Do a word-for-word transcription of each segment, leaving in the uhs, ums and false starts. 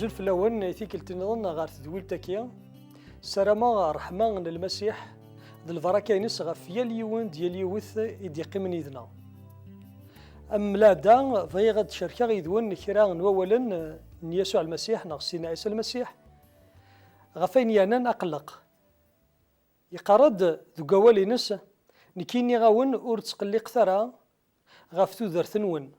Azul fell-awen i tikkelt nniḍen ɣer tedwilt-agi. Ssarameɣ ṛṛeḥma n Lmasiḥ d lbaraka-ines ɣef yal yiwen d yal yiwet i d-yeqqimen yid-neɣ. Am lɛada, bɣiɣ ad d-cerkeɣ yid-wen kra n wawalen n Yasuɛ Lmasiḥ neɣ Sidna Ɛisa Lmasiḥ ɣef wayen yeɛnan aqelleq. Yeqqar-d deg wawal-ines, "Nekki nniɣ-awen ur ttqelliqet ara ɣef tudert-nwen,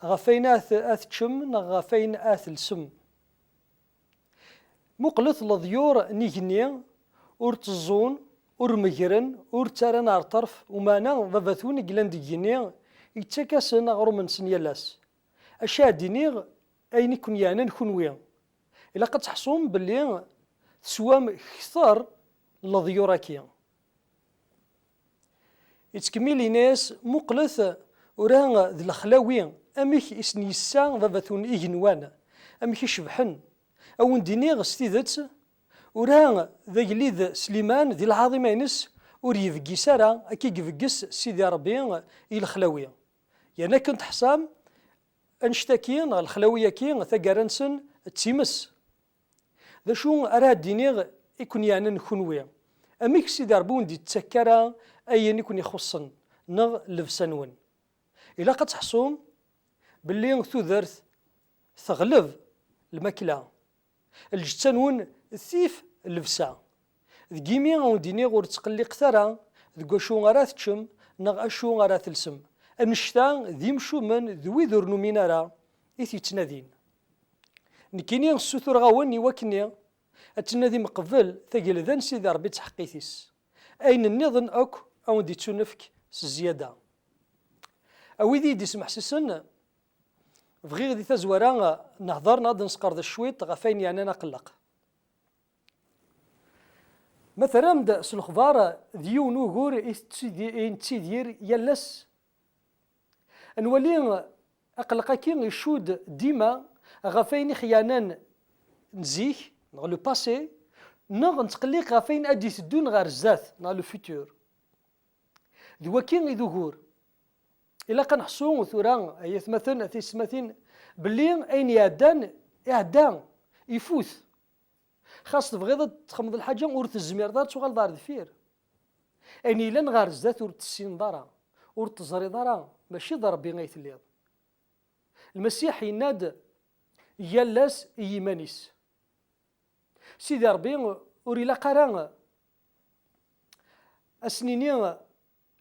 ɣef wayen ad t-, ad teččem neɣ ɣef wayen ad telsem. Muqlet leḍyur n igenni, ur tteẓẓun, ur meggren, ur ttarran ɣer ṭṭerf, umeɛna Baba-twen i yellan deg igenni yettak-asen aɣrum-nsen yal ass. Acu ad d-iniɣ ayen i ken-yeɛnan kenwi? Ilaq ad teḥṣum belli teswam kter n leḍyur-agi." Yettkemmil yenna-yas, "Muqlet ura d lexlawi, amek i sen-yessa Baba-twen igenwan, amek i cebḥen. A wen-d-iniɣ s tidet, ura d agellid Sliman di lɛaḍima-ines ur yebgis ara akka i yebges Sidi Ṛebbi i lexlawi. Yerna akken teḥṣam, annect-agi neɣ lexlawi-agi, taggara-nsen d times. D acu ara d-iniɣ i ken-yeɛnan kenwi? Amek Sidi Ṛebbi ur wen-d-yettakk ara ayen i ken-ixuṣṣen neɣ llebsa-nwen? Ilaq ad teḥṣum belli tudert teɣleb lmakla, lǧetta-nwen tif llebsa. Deg yimi a wen-d-iniɣ ur ttqelliqet ara deg wacu ara teččem neɣ acu ara telsem. Annect-a d imcumen d wid ur numin ara i t-yettnadin. Nekkini ssutureɣ-awen i wakken ad tennadim qbel tagelda n Sidi Ṛebbi d tḥeqqit-is. Ayen nniḍen akk a wen-d-ittunefk s zzyada." A wid i yi-d-ismeḥsisen, bɣiɣ di tazwara nehder neɣ ad nesqerdec cwiṭ ɣef wayen yeɛnan aqelleq. Ma terram-d s lexbar d yiwen ugur i tettidi-, i nettidir yal ass. Ad nwali aqelleq-agi icudd dima ɣef wayen i ɣ-yeɛnan n zik, neɣ le passé, neɣ nettqelliq ɣef wayen ad d-iteddun ɣer zdat, neɣ le futur. D waki i d ugur. Ilaq ad neḥṣu tura, ay atmaten, a tiyessetmatin, belli ayen iɛeddan, iɛedda, ifut. Xas tebɣiḍ ad txedmeḍ lḥaǧa, ur tezmireḍ ara ad tuɣaleḍ ar deffir. Ayen yellan ɣer zdat ur t-tessineḍ ara, ur t-teẓriḍ ara, mačči d Ṛebbi ay telliḍ. Lmasiḥ yenna-d, "Yal ass i yiman-is." Sidi Ṛebbi ur ilaq ara ad s-nini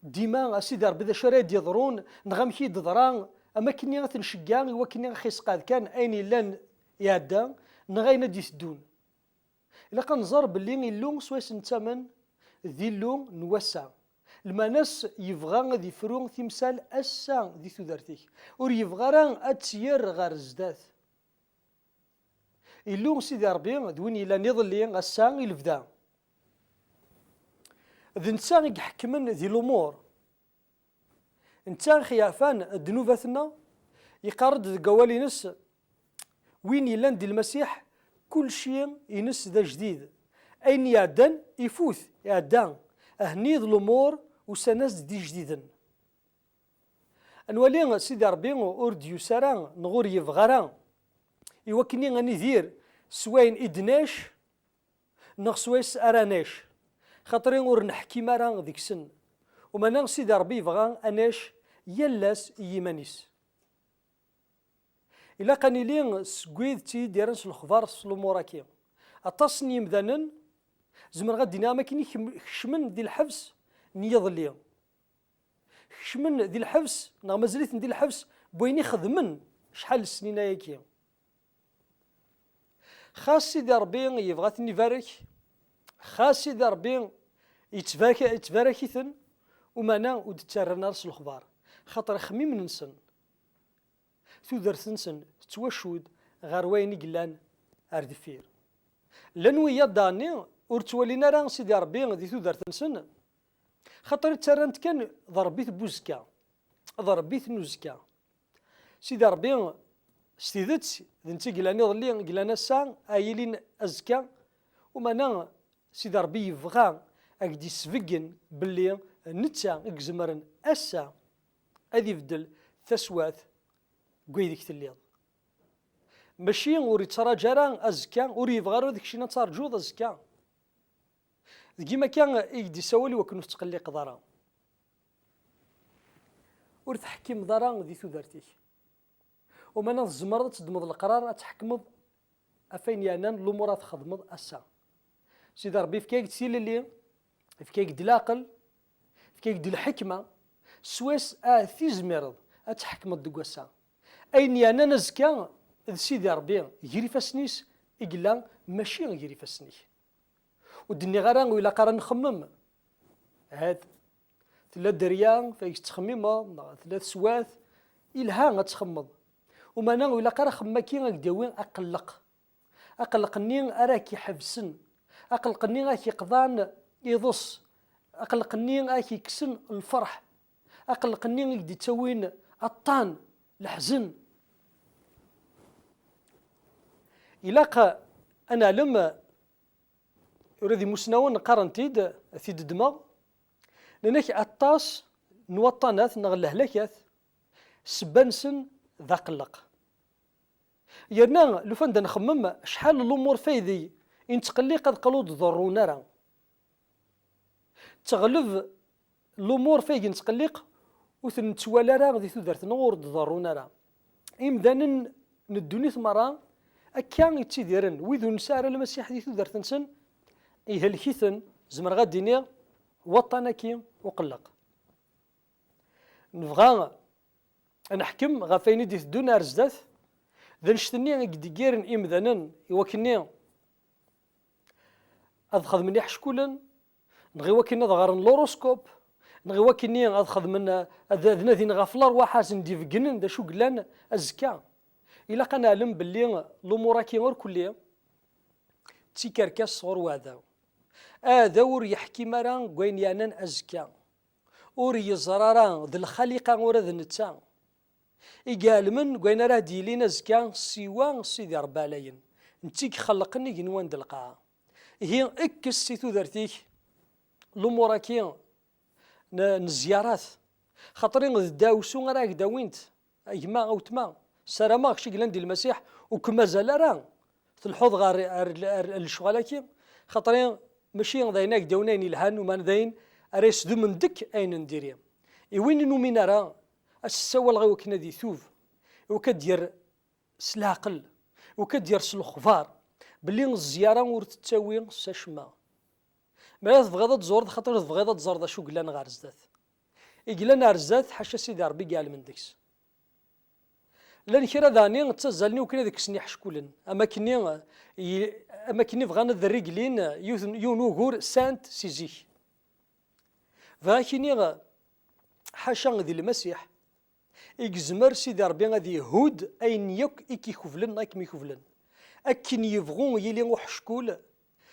dima, "A Sidi Ṛebbi, d acu ara yi-d-yeḍrun, neɣ amek i d-teḍra?" Am akken ad t-nceggeɛ i wakken ad ɣ-isqeɛɛed kan ayen yellan iɛedda, neɣ ayen ad d-iteddun. Ilaq ad nẓer belli Illu swayes nettamen d Illu n wass-a. Lmeɛna-s yebɣa ad ifru timsal ass-a di tudert-ik. Ur yebɣi ara ad tt-yerr ɣer zdat. Illu Sidi Ṛebbi d win yellan iḍelli, ass-a, i lebda. D netta i iḥekmen di lumuṛ. Netta i ɣ-yeɛfan ddnubat-nneɣ, yeqqar-d deg wawal-ines, "Win yellan di Lmasiḥ, kulci ines d ajdid. Ayen iɛeddan, ifut, iɛedda. Ahenni d lumuṛ usan-as-d d ijdiden." Ad nwali Sidi Ṛebbi ur d-yusi ara, neɣ ur yebɣi ara, i wakken ad nidir s wayen i d-nac, neɣ swayes ara nac, xaṭer ur neḥkim ara deg-sen. Umeɛna Sidi Ṛebbi yebɣa ad nac yal ass i yiman-is. Ilaq ad nili seg wid ttiddiren s lexbar s lumuṛ-agi. Aṭas n yimdanen, zemreɣ ad d-iniɣ am akken i kem-, kecmen di lḥebs n yiḍelli. Kecmen di lḥebs, neɣ mazal-iten di lḥebs, n wayen i xedmen acḥal n snin ayagi. Xas Sidi Ṛebbi yebɣa ad ten-ibarek, xas Sidi Ṛebbi yettbarek-, yettbarak-iten, umeɛna ur d-ttarran ara s lexbar, xaṭer ixemmimen-nsen, tudert-nsen tettwacudd ɣer wayen i yellan ar deffir. Llan wiyaḍ daɣenni ur ttwalin ara Sidi Ṛebbi di tudert-nsen, xaṭer ttarran-t kan d Ṛebbi n uzekka, d Ṛebbi n uzekka. Sidi Ṛebbi, s tidet, d netta i yellan iḍelli, i yellan ass-a, ad yilin azekka. Umeɛna Sidi Ṛebbi yebɣa ad k-d-isbeggen belli d netta i izemren ass-a ad ibeddel taswiɛt deg waydeg telliḍ. Mačči ur yettraǧu ara azekka, ur yebɣi ara ad keččini ad terǧuḍ azekka. Deg yimi akka i k-d-isawal i wakken ur tettqelliqeḍ ara. Ur teḥkimeḍ ara di tudert-ik. Umana tzemreḍ ad teddmeḍ leqrar, ad tḥekmeḍ ɣef wayen yeɛnan lumuṛ ara txedmeḍ ass-a. Sidi Ṛebbi yefka-ak-d tilelli, yefka-ak-d leɛqel, yefka-ak-d lḥekma, swayes ahat tizmireḍ ad tḥekmeḍ deg wass-a. Ayen yeɛnan azekka, d Sidi Ṛebbi gar ifassen-is i yella, mačči gar ifassen-ik. Ur d-nniɣ ara ur ilaq ara nxemmem. Ahat tella dderya fayeg tettxemmimeḍ, neɣ tella teswiɛt, ilha ad txemmeḍ. Umana ur ilaq ara axemmem-agi ad k-d-yawi aqelleq. Aqelleq-nni ara k-iḥebsen, aqelleq-nni ara k-iqḍan iḍes, aqelleq-nni ara k-ikksen lferḥ, aqelleq-nni i k-d-ittawin aṭṭan, leḥzen. Ilaq ad neɛlem, ula d imusnawen qqaren-t-id, ad t-id-ddmeɣ, nnan-ak aṭas n waṭṭanat neɣ lehlakat, ssebba-nsen d aqelleq. Yerna lufan da nxemmem acḥal n lumuṛ faydi i nettqelliq ad qal ur d-ḍerrun ara. Teɣleb lumuṛ fayeg nettqelliq ur ten-nettwali ara di tudert-nneɣ, ur d-ḍerrun ara. Imdanen n ddunit merra akka i ttidiren, wid ur nesɛi ara Lmasiḥ di tudert-nsen, ihelk-iten, zemreɣ ad d-iniɣ, waṭṭan-agi uqelleq. Nebɣa ad neḥkem ɣef wayen i d-iteddun ar zdat, d annect-nni i yedeggiren imdanen i wakken-nni ad xedmen iḥeckulen, neɣ i wakken ad ɣren l'horoscope, neɣ i wakken-nni ad xedmen, ad, ad nadin ɣef lerwaḥ ad sen-d-ibeggnen d acu yellan azekka. Ilaq ad neɛlem belli lumuṛ-agi irkelli d tikerkas sɣur uɛdaw. Aɛdaw ur yeḥkim ara deg wayen yeɛnan azekka. Ur yeẓri ara d lxaliqa ura d netta i iɛelmen deg wayen ara d-yilin azekka, siwa Sidi Ṛebbi ɛlayen, netta i ixelqen igenwan d lqaɛa. Ihi kkes si tudert-ik lumuṛ-agi n, n zziyarat, xaṭer d ddeɛwessu ara ak-d-awint, a gma, a wetma, ssarameɣ kečč i yellan di Lmasiḥ, ur kem-mazal ara tleḥḥuḍ ɣer, ɣer, ɣer, ɣer lecɣal-agi, xaṭer mačči d ayen ara k-d-yawin ayen yelhan, umana d ayen ara yesdumen deg ayen n diri. I win ur numin ara, ad s-ssawaleɣ i wakken ad itub, i wakken ad d-yerr s leɛqel, i wakken ad d-yerr s lexbar, belli zzyara ur tettawi s acemma. Ma tebɣiḍ ad tẓureḍ, xaṭer tebɣiḍ ad tẓreḍ acu yellan ɣer zdat. I yellan ɣer zdat, ḥaca Sidi Ṛebbi i iɛelmen deg-s. Llan kra daɣen ttazzalen i wakken ad kksen iḥeckulen, am akkenni, i, am akkenni bɣan ad reglin yiwet n, yiwen ugur saint si zik. Bɣiɣ ad k-iniɣ, ḥaca di Lmasiḥ i yezmer Sidi Ṛebbi ad ihudd ayen yakk i k-ikeblen neɣ i kem-ikeblen. Akken yebɣu yili uḥeckul,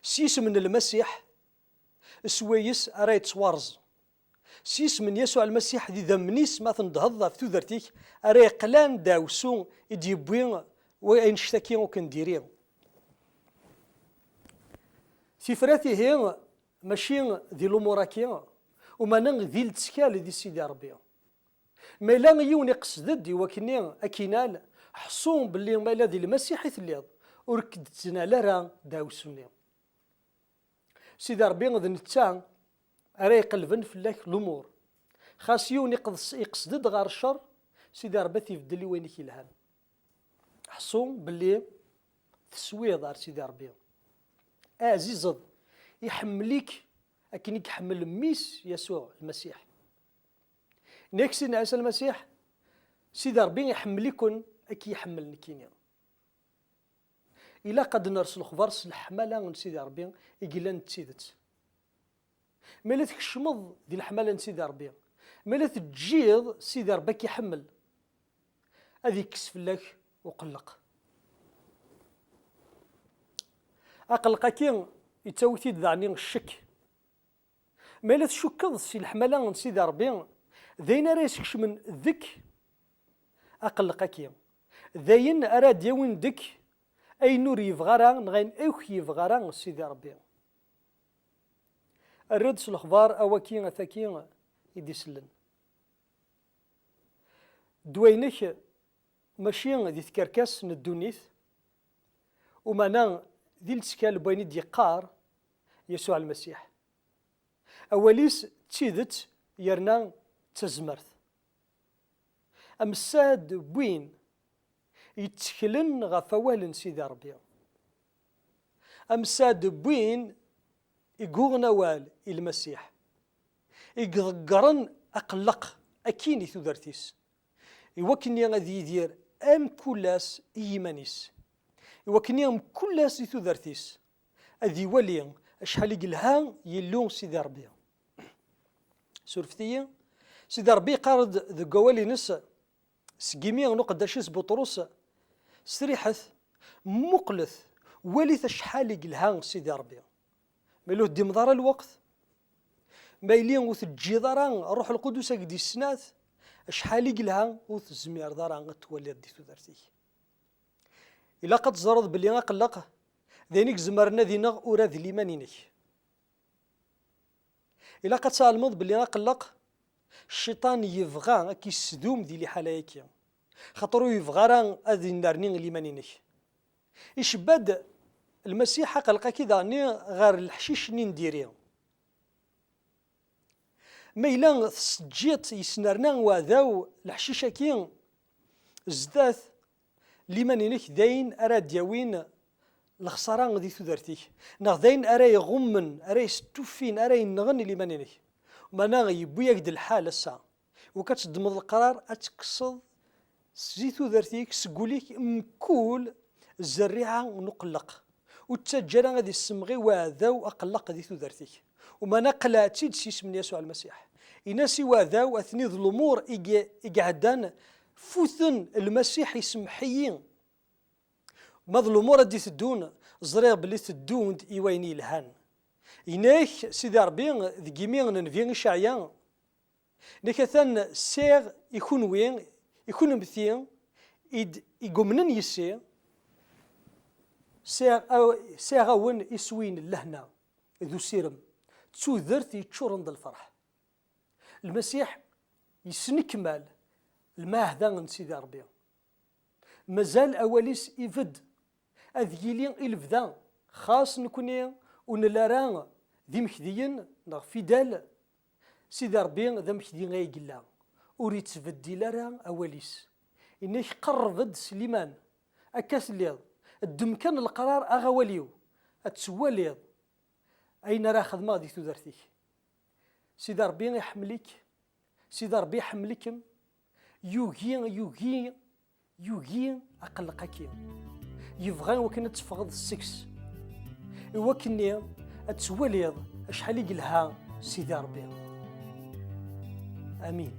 s yisem n Lmasiḥ, swayes ara yettwarẓ. S yisem n Yasuɛ Lmasiḥ d idammen-is, ma tnedheḍ ɣef tudert-ik, ara yeqlan ddeɛwessu i d-yewwi wa-, annect-agi akk n diri. Tifrat ihi, mačči di lumuṛ-agi, umana di lettkal di Sidi Ṛebbi. Ma yella yiwen iqsed-d i wakken-nni ad k-inal, ḥṣu belli ma yella di Lmasiḥ i telliḍ, ur k-d-ttnal ara ddeɛwessu-nni. Sidi Ṛebbi d netta ara iqelben fell-ak lumuṛ. Xas yiwen iqdes-, iqsed-d ɣer cceṛ, Sidi Ṛebbi ad t-ibeddel i wayen i k-yelhan. Ḥṣu belli teswiḍ ar Sidi Ṛebbi. Aɛzizeḍ, iḥemmel-ik akken i iḥemmel Mmi-s Yasuɛ Lmasiḥ. Nniɣ-ak Sidna Ɛisa Lmasiḥ, Sidi Ṛebbi iḥemmel-iken akken i yi-iḥemmel nekkini. Ilaq ad ners lexbar s leḥmala n Sidi Ṛebbi i yellan d tidet. Ma la tkecmeḍ di leḥmala n Sidi Ṛebbi, ma la teǧǧiḍ Sidi Ṛebbi ad k-iḥemmel, ad ikkes fell-ak uqelleq. Aqelleq-agi yettawi-t-id daɣen ccek. Ma la tcukkeḍ si leḥmala n Sidi Ṛebbi, d ayen ara yeskecmen deg aqelleq-agi. D ayen ara d-yawin deg ayen ur yebɣi ara neɣ ayen akk yebɣi ara Sidi Ṛebbi. Err-d s lexbar awaki ataki i d-isellen. Ddwa-inek mačči di tkerkas n ddunit, Umana di lettkal n wayen i d-yeqqar Yasuɛ Lmasiḥ. Awal-is d tidet yerna d tazmert. Amsad n win yetteklen ɣef wawal n Sidi Ṛebbi. Amsad n win i yuɣen awal i Lmasiḥ, i iḍeggren aqelleq akkin i tudert-is, i wakken ad yidir amkul ass i yiman-is, i wakken mkul ass i tudert-is ad iwali acḥal i yelha Yillu Sidi Ṛebbi. Surfet-iyi, Sidi Ṛebbi yeqqar-d deg wawal-ines, seg imi n uqeddac-is Buṭrus, sriḥet, muqlet, walit acḥal i yelha Sidi Ṛebbi. Ma ur teddimeḍ ara lweqt, ma yili ur teǧǧiḍ ara Ṛuḥ Lqudus ad k-d-issenɛet, acḥal i yelha ur tezmireḍ ara ad twaliḍ di tudert-ik. Ilaq ad teẓreḍ belli aqelleq d ayen i izemren ad ineɣ ula d liman-inek. Ilaq ad tɛelmeḍ belli aqelleq, cciṭan yebɣa ad k-yessedum di liḥala-agi, xaṭer ur yebɣi ara ad yennerni liman-inek. Icebba-d Lmasiḥ aqelleq-agi daɣen ɣer leḥcic-nni n diri. Ma yella tesseǧǧiḍ yesnerna uɛdaw leḥcic-agi zdat liman-inek, d ayen ara d-yawin lexṣara di tudert-ik, neɣ d ayen ara iɣummen, ara yestuffin, ara yenɣen liman-inek. Meɛna yewwi-yak-d lḥal ass-a, iwakken ad teddmeḍ leqrar ad tekkseḍ si tudert-ik, seg wul-ik, mkul zerriɛa n uqelleq. Ur ttaǧǧa ara ad issemɣi uɛdaw aqelleq di tudert-ik. Umana qleɛ-tt-id s yisem n Yasuɛ Lmasiḥ. Ini-as i uɛdaw, atni d lumuṛ i i iɛeddan, futen, Lmasiḥ isemmeḥ-iyi. Ma d lumuṛ ad d-iteddun, ẓriɣ belli teddun-d i wayen yelhan. Yenna-ak Sidi Ṛebbi deg yimi n Nnbi Iceɛya, Nekk atan sɛiɣ i kunwi, i kunemti i d-, i yumnen yis-i, sɛiɣ aw-, sɛiɣ-awen iswi n lehna d usirem, d tudert yeččuren d lferḥ. Lmasiḥ yesnekmal lmeɛda n Sidi Ṛebbi. Mazal awal-is ibedd, ad yili i lebda, xas nekni ur nelli ara d imekdiyen neɣ fidèle, Sidi Ṛebbi d amekdi ay yella, ur yettbeddil ara awal-is. Yenna-k qerreb-d s liman, akka telliḍ, ddem kan leqrar, aɣ awal-iw, ad twaliḍ ayen ara xedmeɣ di tudert-ik. Sidi Ṛebbi iḥemmel-ik, Sidi Ṛebbi iḥemmel-ikem, yugi, yugi, yugi aqelleq-agi. Yebɣa iwakken ad teffɣeḍ seg-s, iwakken ad twaliḍ acḥal i yelha Sidi Ṛebbi. Amin.